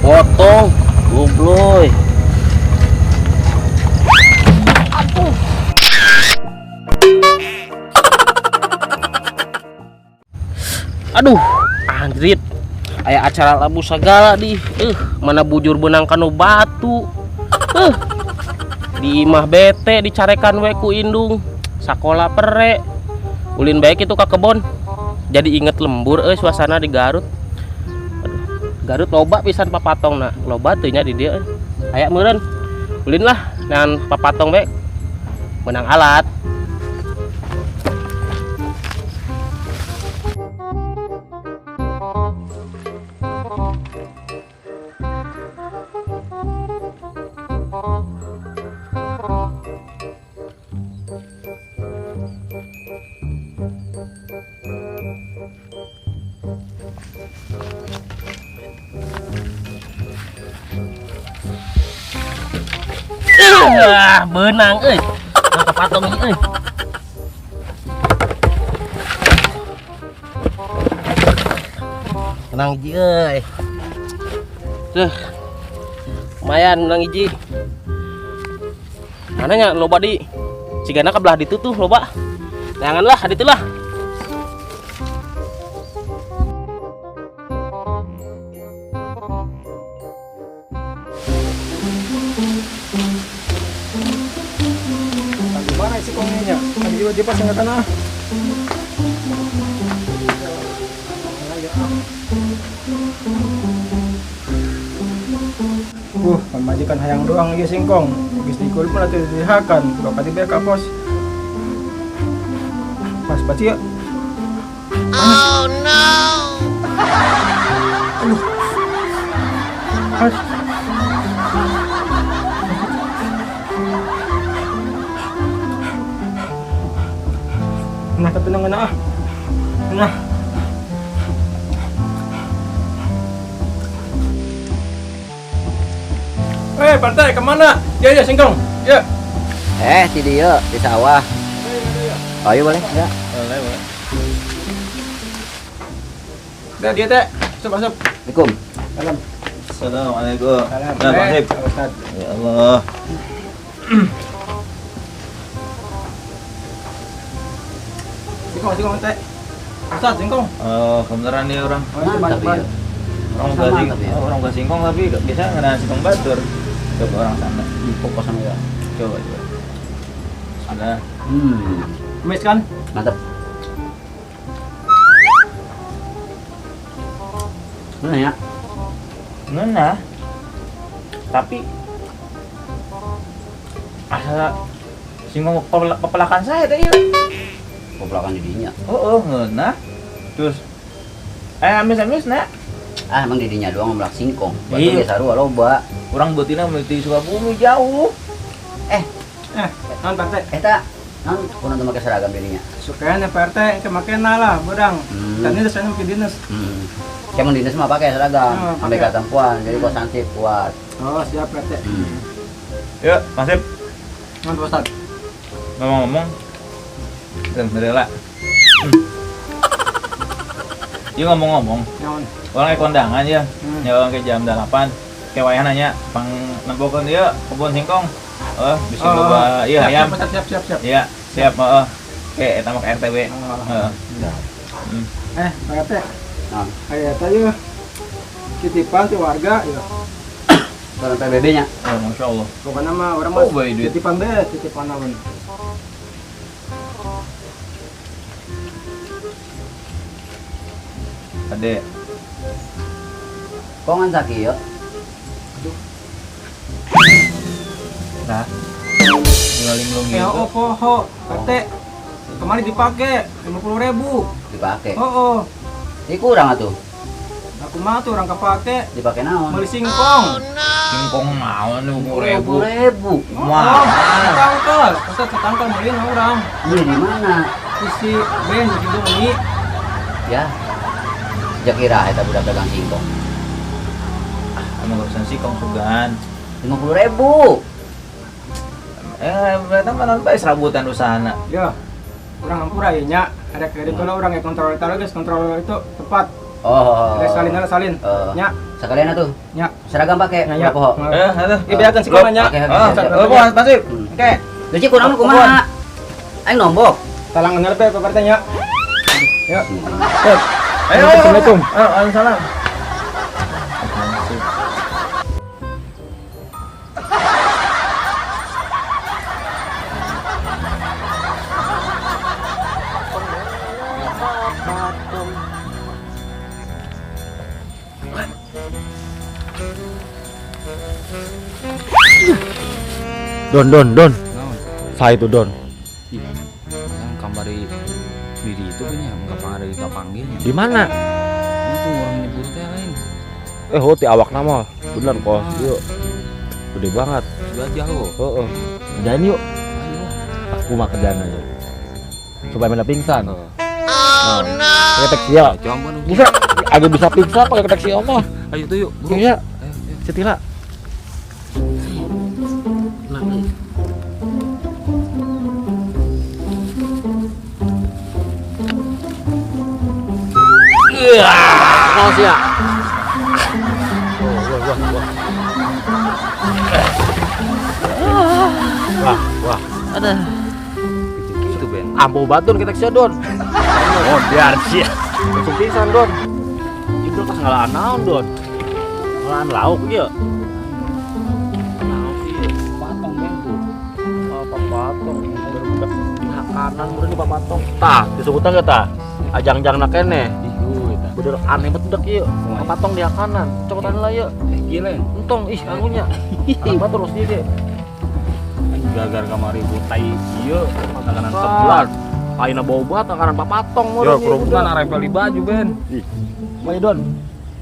Potong, gobloy. Aduh. Aduh, anjrit. Aya acara labu segala di. Mana bujur benang kanu batu. Di imah bete dicarekan we ku indung. Sakola pere. Ulin baik itu ka kebon. Jadi inget lembur suasana di Garut. Aduh, Garut loba pisan papatongna. Loba teu nya di dieu. Aya meureun. Ulin lah nan papatong we. Menang alat. Ah, benang euy. Papatong ieu euy. Menang hiji euy. Tuh. Lumayan menang hiji. Mana nya loba di? Cigana ka belah ditu tuh loba. Janganlah ditu lah. Mana isi kongnya? Tadi juga dia pas nggak tanah. Pamajikan hayang doang ieu singkong. Geus dikul pun atuh dihakan. Bapak di beka pos. Pas baca ya. Oh no. Aduh. Pas. Nah, tapi nang ah. Nah. Partai kemana? Ya, ya, singkong. Ya. Di dia, di sawah. Oh, iya boleh, enggak? Boleh, boleh. Udah, dia teh. Masuk, masuk. Assalamualaikum. Salam. Assalamualaikum. Salam. Nah, Pak Sip. Ustaz. Ya Allah. Singkong, singkong teh. Ustaz, singkong. Oh, kebenaran nih orang. Oh, itu Mantap, mantap. iya. Orang Sama, gasing, tapi ya. oh, orang gasingkong tapi biasa ngena singkong batur. Coba orang sana. Fokus sama ya. Coba, coba. Ada. Mes kan? Mantap. Mana ya? Mana? Tapi asal singkong pepelakan saya teh ieu. Pepelakan didinya. Oh, oh, ngeunah. Terus amis-amis nak. Ah, emang didinya doang melak singkong. Batu Iya. ge sarua loba. Urang beutina meuli Sukabumi jauh. Naon Pak RT? Eta naon kuno teu make seragam didinya? Sukanya Pak RT ke makena lah, bodang. Dan ini saya mungkin dinas. Kayak mun dinas mah pakai seragam, Oh, sampai pakai. ka tampuan, jadi kok santip kuat. Oh, siap Pak RT. Yuk, Mas Sip. Naon Pak Ustad? Ngomong-ngomong, dan rela. Iya ngomong-ngomong, Naon? orang kayak kondangan ya, ya orang kayak jam 8, kayak wayah nanya, pang nempokeun ieu kebun singkong. Oh, bisa Oh, loba ieu siap, hayam. siap, siap, siap, siap. Iya, siap, heeh. Oke, eta mah ke RTW. Oh. Heeh. Pak RT. Naon? Aya eta yeuh. Titipan ti warga yeuh. Soal PBB nya. Oh, Masya Allah. Pokoknya mah orang mah Oh, bae duit. titipan deh, titipan naon. Ade. Kok ngan sakieu? Aduh. Nah. Tinggal linglung gitu. Oh, poho, Pak RT. Kemarin dipake 50.000. Dipake. Oh, oh. Ini kurang atuh. Aku mah tuh orang kepake. Dipake naon? Beli singkong. Singkong naon 50.000. 50.000. Mahal. Setangkal. Ustaz setangkal beli orang. Beli di mana? Isi ben di Doni. Ya. Sejak kira eta budak dagang singkong. Ah, emang urusan singkong sugan. 50.000. Berarti mah naon bae serabutan usahana. Ya. Urang hampura ya nya. Ada kredit kalau orang yang kontrol itu guys, kontrol itu tepat. Oh. Ada salin, ada salin. Oh. Nya. Sekalian atuh. Nya. Seragam pake, Nya, nya. ulah poho. Eh, atuh. Ieu beakeun singkongna nya. Oke, oke, Oh, siap, siap. oh, bukan, Pasif. Oke. Lucu kurang kumaha? Aing nombok. Talangan heula Pak RT nya. Ya. Ayo. Assalamualaikum. Ayo, waalaikumsalam. Don, Don, Don. Saya itu Don. Ih, yang kamari diri itu punya nggak panggil nggak panggilnya. Di mana? Itu orang nyebut teh lain. Eh, oh, ti awak nama. Bener kok. Yuk. Gede banget. Sudah jauh. Heeh. Kerjain yuk. Ayo. Aku mah kerjaan aja. Supaya mana pingsan. Oh. Oh, no. Pakai taksi ya. Coba dong. Bisa. Agak bisa pingsan pakai taksi omah. Ayo tuh yuk, bro. Iya. Ayo, ayo. Setila. Nah, euy. Kenal sih ya. Oh, wah, wah, wah. Wah, wah. Ada. Gitu Ben. Ampuh batun kita taksi Don. Oh, biar sih. Langsung pingsan Don. Itu tas ngalaan naon Don. Ngalaan lauk ieu. Lauk ieu. Patong Ben tuh. Oh, papatong. Budak makanan meureun papatong. Tah, disebutan ge tah. Ajang-jangna keneh. Ih, euy, tah. Bener aneh banget budak ieu. Papatong di kanan. Cokotan lah ieu. Eh, gila ya. Entong ih anunya. Anak batur terus dia. Gara-gara kamari butai ieu makanan sebelah. Ayeuna bau banget makanan papatong Yo, meureun ieu kerupukna budak. narempel di baju Ben. Bae Don,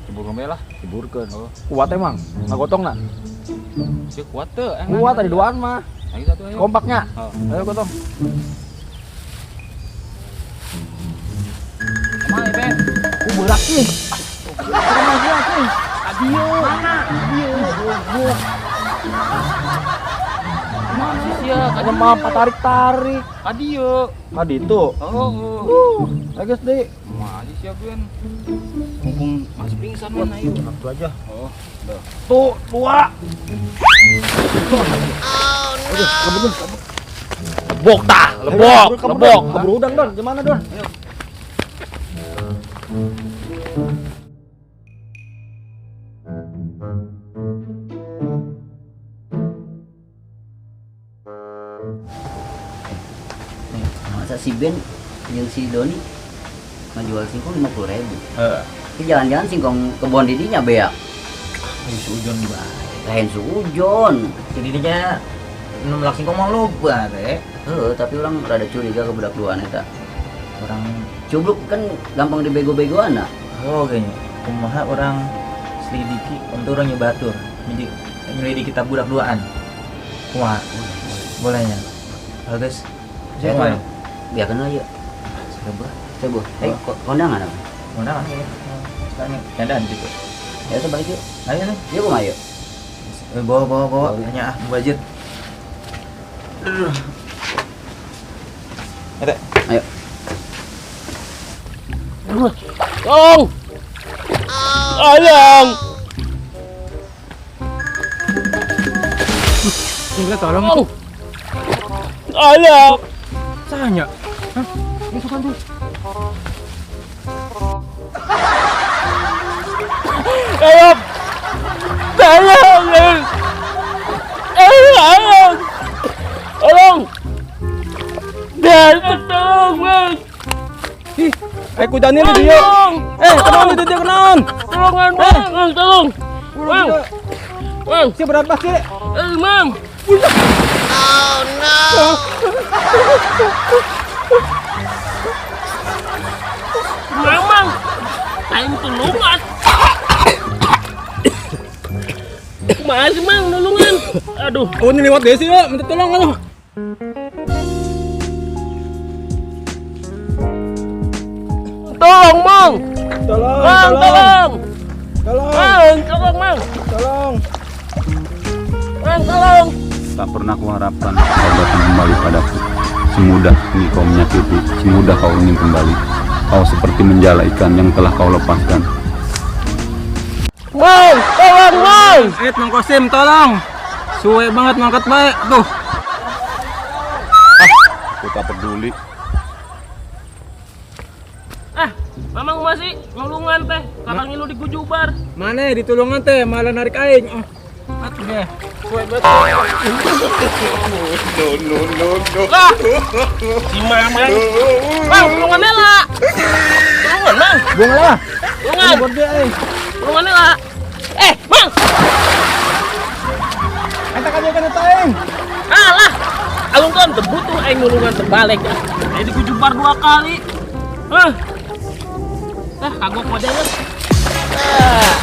Cebur be lah. hiburkeun. Kuat emang, ngagotong na. Dia kuat tuh. Kuat tadi duaan mah. Ayo satu ayo. Kompaknya. Oh. Ayo gotong. Kemana Ben? Ku berak ih. Adio. Mana? Adio. Mana sih ya? Hanya mah tarik-tarik. Adio. Tadi itu. Oh, oh. Ayo guys, Di. Masih siap Ben. Mumpung masih pingsan Ben ayo. Satu aja. Oh, udah. Tuh, dua. Lebok tah, lebok, lebok. Keburu udang, Don. Gimana, Don? Masa si Ben jeung si Doni ngajual singkong 50.000. Heeh. Tapi jalan-jalan singkong kebon didinya bea. Ih, sujon bae. Lain suujon. Jadi dinya nu melak singkong mah loba teh. Heeh, tapi orang rada curiga ke budak duaan eta. Orang Cubluk kan gampang dibego-begoan nah. oh kayaknya kumaha orang selidiki untuk orang nyebatur. Jadi nyelidiki kita budak duaan. Kumaha? Bolehnya. Bagus. Saya Siapa? Biarkan lah yuk. Sebuah. Coba. Eh, kondangan apa? Kondangan ya. Sekarang dandan gitu. Ya tuh balik yuk. Ayo nih. Yuk kumaha yuk. Bawa bawa bawa. Hanya ah budget. Ada. Ayo. Tolong. Tolong. Minta tolong. Tolong. Tolong. Sahanya. Hah? Ini sukan tuh. Tolong. Tolong. Tolong. Tolong. Dan tolong, Bang. Ih, ku Daniel di dia. Tolong. Eh, kenaon itu dia kenaon. Tolongan, Bang. Bang, tolong. Bang. Bang. Si berat pasti. Eh, Bang. Memang aing tulungan. Kumaha sih, Mang, nulungan? Aduh. Oh, ini lewat desi ya, minta tolong aduh. Tolong, Mang. Tolong, Mang, tolong. tolong. Tolong, Mang, tolong, Mang. tolong. Mang, tolong. Tak pernah kuharapkan kau datang kembali padaku. Semudah ini kau menyakiti, semudah kau ingin kembali. Kau seperti menjala ikan yang telah kau lepaskan. Mang, tolong Mang. Mang Kosim, tolong. Suwe banget ngangkat baik tuh. Aku tak peduli. Ah, Mamang masih nulungan teh, kakak ngilu di gujubar. Mana ditulungan teh malah narik aing. Oh. Atuh deh. Suwe banget. Ah, si Mamang. Mang, tulungan lah. Tulungan, Mang. Buang lah. Tulungan. Buat dia aing. Tulungan lah. Eh, Mang. Eta ka kan eta aing. Alah. Alungkeun teu butuh aing nulungan terbalik. Ah, aing digujubar 2 kali. Hah. Ah, kagok model. Ah.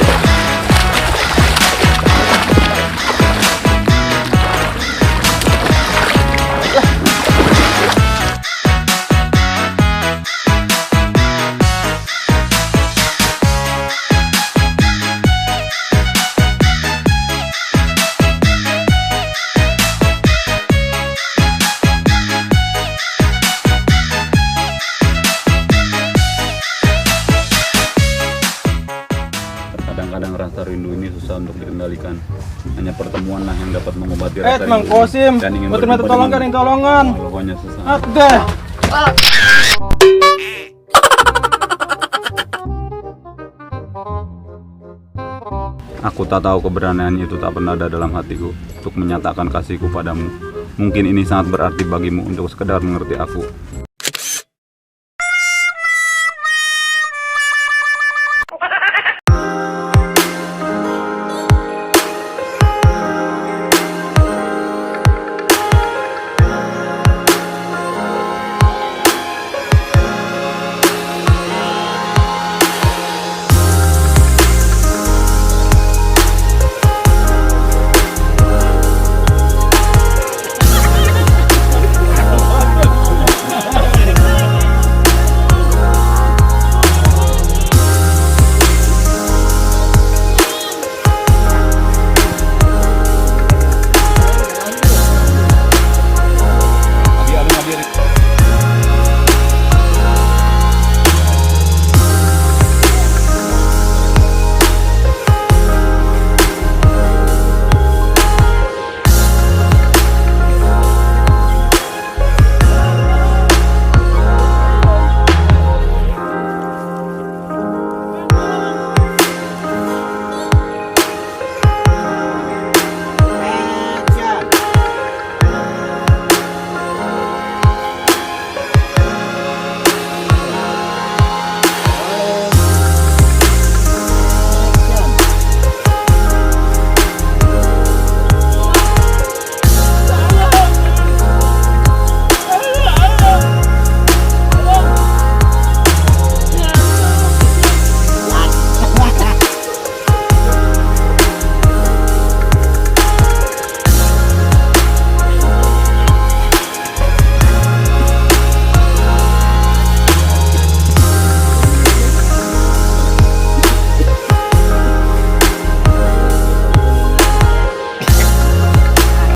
Kadang-kadang rasa rindu ini susah untuk dikendalikan. Hanya pertemuanlah yang dapat mengobati rasa Mang rindu ini. Kosim, Dan ingin betul minta berjumpa tolong kan, denganmu. tolongan. Walau hanya sesaat. Atuh deh. Aku tak tahu keberanian itu tak pernah ada dalam hatiku untuk menyatakan kasihku padamu. Mungkin ini sangat berarti bagimu untuk sekedar mengerti aku.